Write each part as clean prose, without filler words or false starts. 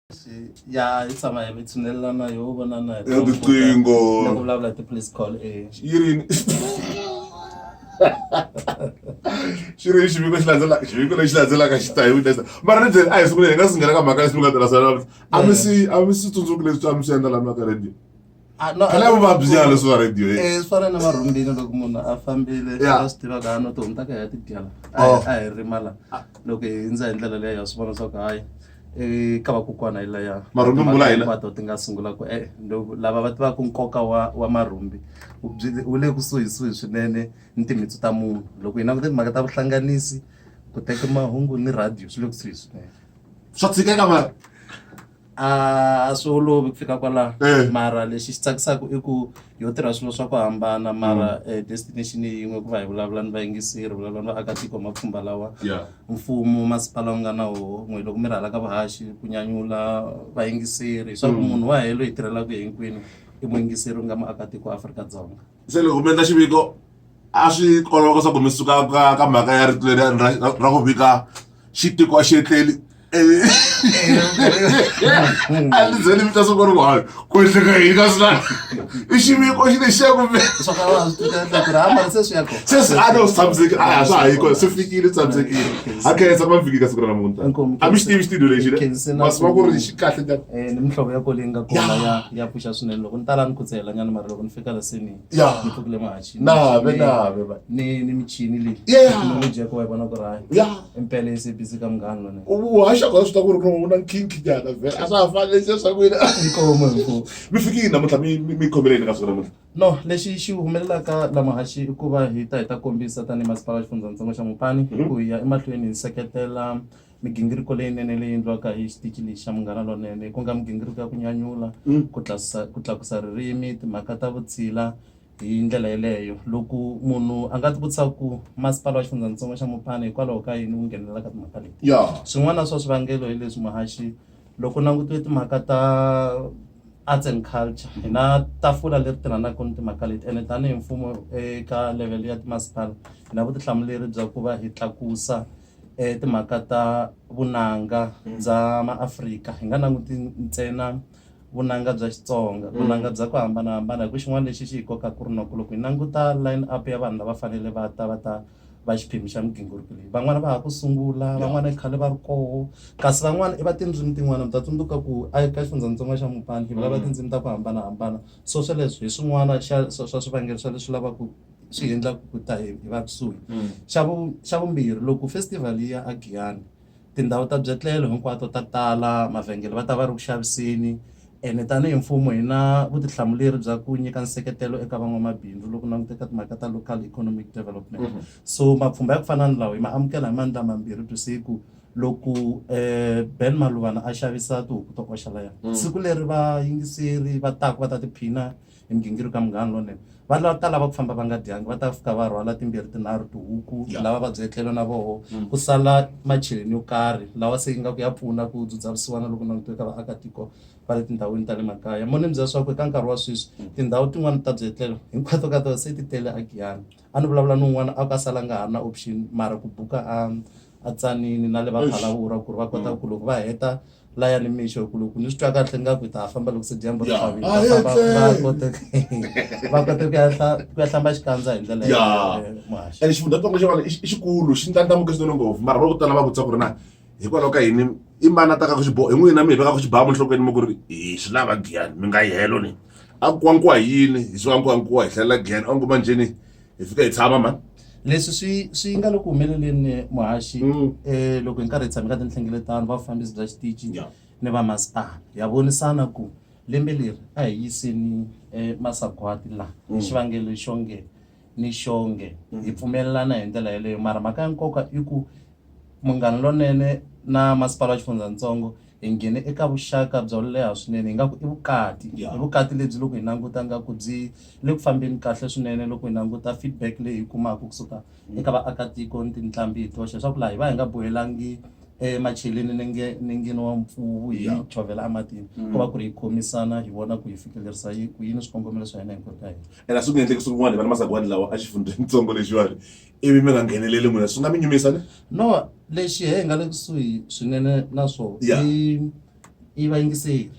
Ya, hi tshama hi tshunelelana, yo vonana hi Ya tiqingho. Loko vulavula hi ti-police call e. Yi ri yini? Xi ri xiviko xi landzelaka, xiviko lexi landzelaka xi ta hi witness. Mara ni byeli, a hi sunguleni, hi nga si nghena ka mhaka leswi mi nga tirhisa namuntlha. A mi swi tsundzuki leswi a mi swi endla laha ka radio? Ah, no, Phela vuvabyi nyana leswi va radio. Eh, swi fana na marhumbini, loko munhu a fambile a swi tivaka a no tihomu ta ka ya ti dyala. Oh. A hi rima la, loko hi hundza hi ndlela leya, ya swi vona swa ku hayi, ka vakokwana hi laya. Marhumbi mi vula hina? Hinkwato ti nga sungula ku lava va tivaka nkoka wa marhumbi wu le kusuhisuhi swinene ni timitsu ta munhu. Loko hi languta timhaka ta vuhlanganisi, ku teka mahungu ni radio swi le kusuhi swinene. Swa tshikeka mara. A swi olovi ku fika kwalaho. Mara lexi xi tsakisaka i ku yo tirha swilo swa ku hambana, mara destination yin'we, ku va hi vulavula ni vayingiseri, vulavula ni vaakatiko, mapfhumba lawa mfumo masipala wu nga na woho n'we loko mi ri hala ka vuhaxi, ku nyanyula vayingiseri swa ku munhu wa helo hi tirhelaka hinkwenu i muyingiseri, u nga muakatiko wa Afrika-Dzonga. Se loko mi endla xiviko, a swi olova swa ku mi suka ka mhaka ya rito leri ra ku vika xitiko a xi etleli, a ni byeli mi ta sungula ri hayi ku endleka yini ka swi i xiviko xi lexiya kumbe Swa ka va swi tika ku ri ha, mara se swi ya kona. Se swi a no swi tshamisekile, a swa ha yi kona, swi fikile, tshamisekile. Ha khensa ku va mi fikile ka siku ra namuntlha. Inkomu. A mi xi tivi xitudio lexi ne? Khensi na Ma swi va ku ri xi kahle njhani? Ni mihlovo ya kona leyi nga kona ya pfuxa swinene. Loko ni tala ni kutsela nyana, mara loko ni fika la se ni ni pfukile mahachi. Nave nave va. Ni michini leyi. Thekinoloji ya kona yi vona ku ri hayi. Impela SABC ka Munghana Lonene. U haxa kona swi ta ku ri u na nkhinkhi nyana vhele, a swa ha fani leswiya swa n'wina. Inkomu mfumo. Mi fikile namuntlha, mi khomele yini ka siku ra namuntlha? No, lexi xi humelelaka la muhaxi i ku va hi ta hi ta kombisa tanihi masipala wa xifundzatsongo xa Mopani ku hi ya emahlweni hi seketela migingiriko leyinene leyi endliwaka hi xitichi lexi xa Munghana Lonene, ku nga migingiriko ya ku nyanyula, ku tlakusa, ku tlakusa ririmi, timhaka ta vutshila hi ndlela yeleyo. Loko munhu a nga ti vutisa ku masipala wa xifundzatsongo xa Mopani hikwalaho ka yini wu nghenelela ka timhaka leti, swin'wana swa swivangelo hi leswi muhaxi, loko langutiwe timhaka ta arts and culture, hi na tafula leri tirhanaka ni timhaka leti, ene tanihi mfumo eka level ya timasipala hi na vutihlamuleri bya ku va hi tlakusa timhaka ta vunanga bya maAfrika, hi nga languti ntsena vunanga bya Xitsonga, vunanga bya ku hambanahambana, hi ku xin'wana lexi xi hi kokaka rinoko loko hi languta line up ya vanhu lava fanele va ta va ta va xiphemu xa migingiriko leyi, van'wana va ha ku sungula, van'wana i khale va ri koho, kasi van'wana i va tindzimi tin'wana. Mi ta tsundzuka ku a ka xifundzatsongo xa Mopani hi vulavula tindzimi ta ku hambanahambana. So sweleswo hi swin'wana xa swa swivangelo swa leswi lavaka swi endlaka ku ta hi va kusuhi. Xa vumbirhi, loko festival yi ya a Giyani, tindhawu ta byetlelo hinkwato ta tala, mavhengele va ta va ri ku xaviseni, ene tanihi mfumo hi na vutihlamuleri bya ku nyika nseketelo eka van'wamabindzu loko languteka timhaka ta local economic development. So mapfhumba ya ku fana ni lawa hi ma amukela hi mandla mambirhi, twisiku loko Ben Maluvana a xavisa tihuku to oxa laya, siku leri vayingiseri va taku va ta tiphina hi migingiriko ya Munghana Lonene, va lava ta lava ku famba va nga dyangi, va ta fika va rhwala timbirhi tinharhu tihuku. Lava va byetlelo na voho ku sala macheleni yo karhi lawa se ingaku ya pfuna ku dzudza vusiwana loko langutiwe ka vaakatiko va le tindhawini ta le makaya. Mo ni mi byela swa ku eka nkarhi wa sweswi tindhawu tin'wani ta byetlelo hinkwato ka tona se ti tele a Giyani. A ni vulavula ni un'wana a ka sala nga ha ri na option mara ku buka a Tsanini na le va Phalaborwa ku ri va kota ku loko va heta laya ni mixo, ku loko ni swi twa kahle nga ku hi ta ha famba loko se dyambu ri tlhavile, va famba va kote ku ya hlamba xikandza hi ndlela ya muhaxi. Ene xifundzatsongo xin'wana i xikulu, xi ndlandlamuke swinene ngopfu, mara va ku tala va vutisa ku ri na hikwalaho ka yini i mani a tekaka xiboho, hi n'wina mi hi vekaka xibamu enhlokweni mi ku ri hi swi lava Giyani, mi nga yi helo ni a ku kwankuwa hi yini, hi swi vankuwankuwa hi hlalela Giyani onge manjheni hi fika hi tshama mani. Leswi swi nga le ku humeleleni muhaxi, loko hi nkarhi hi tshame ka tinhlengeletano va vufambisi bya xitichi ni va masipala, ya vonisana ku lembe leri a hi yiseni masagwati la xivangelo xo nge ni xonge hi pfumelelana hi ndlela yeleyo. Mara mhaka ya nkoka i ku Munghana Lonene na masipala wa xifundzatsongo hi nghene eka vuxaka byo leha swinene, hi nga ku i vukati. I vukati lebyi loko hi languta nga ku byi le ku fambeni kahle swinene, loko hi languta feedback leyi hi kumaka kusuka eka vaakatiko ni tinqambi hi toxe, leswaku laha hi va hi nga bohelangi macheleni nengeni wa mpfuvu hi chovhela ematini, ko va ku ri hi khomisana hi vona ku hi fikelerisa ku yini swikongomelo swa hina hinkwerhu ka hina. Ene a swi nge endleki siku rin'wana hi va na masagwadi lawa a xifundzenitsongo lexiwani, ivi mi nga ngheneleli n'wina, swi nga mi nyumisa ne? No, lexi he hi nga le kusuhi swinene na swona i I vayingiseri.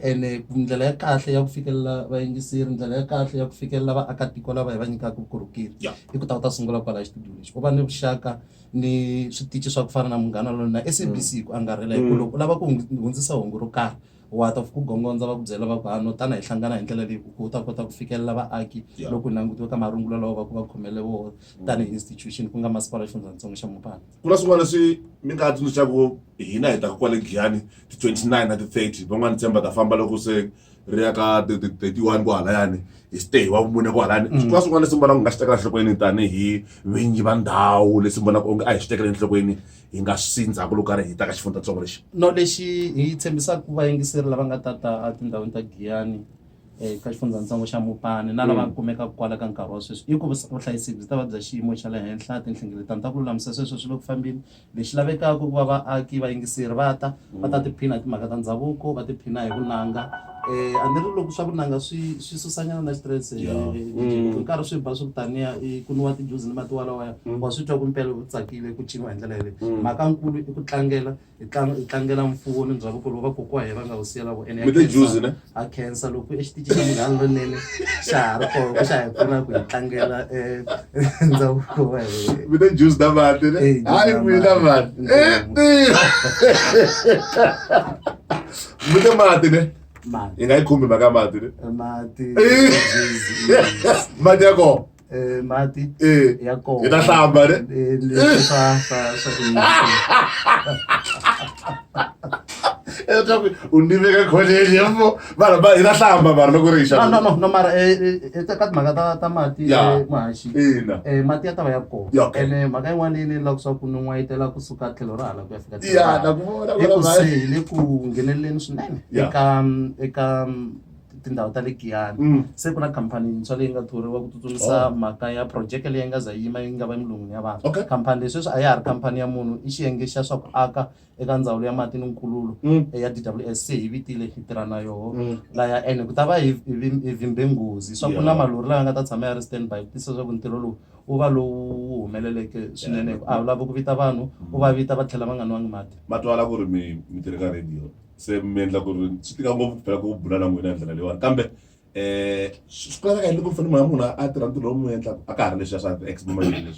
Ene ndlela ya kahle ya ku fikelela vayingiseri, ndlela ya kahle ya ku fikelela vaakatiko lava hi va nyikaka vukorhokeri i ku ta u ta sungula kwalaya xitudiyo lexi. U va ni vuxaka ni switichi swa ku fana na Munghana Lonene na SABC hi ku angarhela hi ku loko u lava ku hundzisa hungu ro karhi wa ta ku gongondza va ku byela va ku ha no tana hi hlangana hi ndlela leyi ku u ta kota ku fikelela vaaki loko hi langutiwe ka marungula lawa va ku va khomele wona tanihi institution ku nga masipala wa xifundzatsongo xa Mopani. Ku na swin'wana leswi mi nga tsundzuxaka hina hi taka kwale Giyani ti 29 na ti 30 van'wana tshemba ta famba loko se ri ya ka ti 31 kwahalayani hi stay wa vumune kwahalani ku na swin'wana leswi mi vonaka nga swi tekela enhlokweni tanihi vinyi va ndhawu leswi mi vonaka onge a hi swi tekela enhlokweni hi nga swi ndzhaku loko karhi hi ta ka xifundzatsongo lexi. No lexi hi tshembisaka vayingiseri lava nga ta ta etindhawini ta Giyani ka xifundzatsongo xa Mopani na lava kumekaka kwala ka nkarhi wa sweswi i ku vuhlayiseki byi ta va bya xiyimo xa le henhla tinhlengeletano ta ku lulamisa sweswo swi le ku fambeni lexi lavekaka ku va vaaki vayingiseri va ta va ta tiphina hi timhaka ta ndhavuko va tiphina hi vunanga a ni ri loko swa vunanga swi swi susanyana na xitirese loko nkarhi swi ba swi ku taniya i ku nwiwa tijuzi ni mati walawaya wa swi twa ku mpela u tsakile ku ciniwa hi ndlela yeleyo mhaka nkulu i ku tlangela hi tlang hi tlangela mfuwo ni ndhavuko lowu vakokwa hina va nga wu siyela vo ene Mi te juzi ne? Ha khensa loko exitichi xa Munghana Lonene xa ha ri kona xa hi pfuna ku hi tlangela ndhavuko wa hina. Mi te juzi na mati ne? Eh, juzi Hayi na n'wina mati. mani. Eh, Mi te mati ne? Mati. Hi nga yi khumbi mhaka ya mati ne? Mati, Eh. juzi. Mati ya kona. Eh, mati Eh. ya kona. Hi ta hlamba ne? Eh, leswi swa swa swa Leswaku u ni veka khoneni ya mo mara hi ta hlamba mara loko ri No, no, no, no mara eh, eh, ka timhaka ta ta mati Ya. eh, muhaxi Ina. eh, mati ya ta va ya kona Ya, okay. ene mhaka yin'wana leyi ni lavaka swa ku ni n'wayitela kusuka tlhelo ra hala ku ya fika tlhelo Ya, ra hala. na ku vona, I ku vona, se hi le ku ngheneleleni swinene Ya. eka eka tindhawu ta le Giyani se ku na khampani yintshwa leyi nga thoriwa ku tsutsumisa mhaka ya projeke leyi nga za yima yi nga va emilon'wini ya vanhu khampani leyi sweswi a ya ha ri khampani ya munhu i xiyenge xa swa ku aka eka ndzawulo ya mati ni nkululo ya D_W_S se hi vitile hi tirha na yoho laya ene ku ta va hi hi vhimbe nghozi swa ku na malori lawa nga ta tshama ya ri stand by ku tiyisisa leswaku ntirho lowu wu va lowu humeleleke swinene hi ku a wu lavi ku vita vanhu u va vita va tlhela va nga nwangi mati. Ma twala ku ri mi mi tirha ka radio se mi endla ku ri swi tika ngopfu phela ku bula na n'wina hi ndlela leyiwani kambe swi laveka yini loko mi fanele munhu a tirha ntirho lowu mi wu endlaka a ka ha ri leswiya swa ti-ex leswiwani.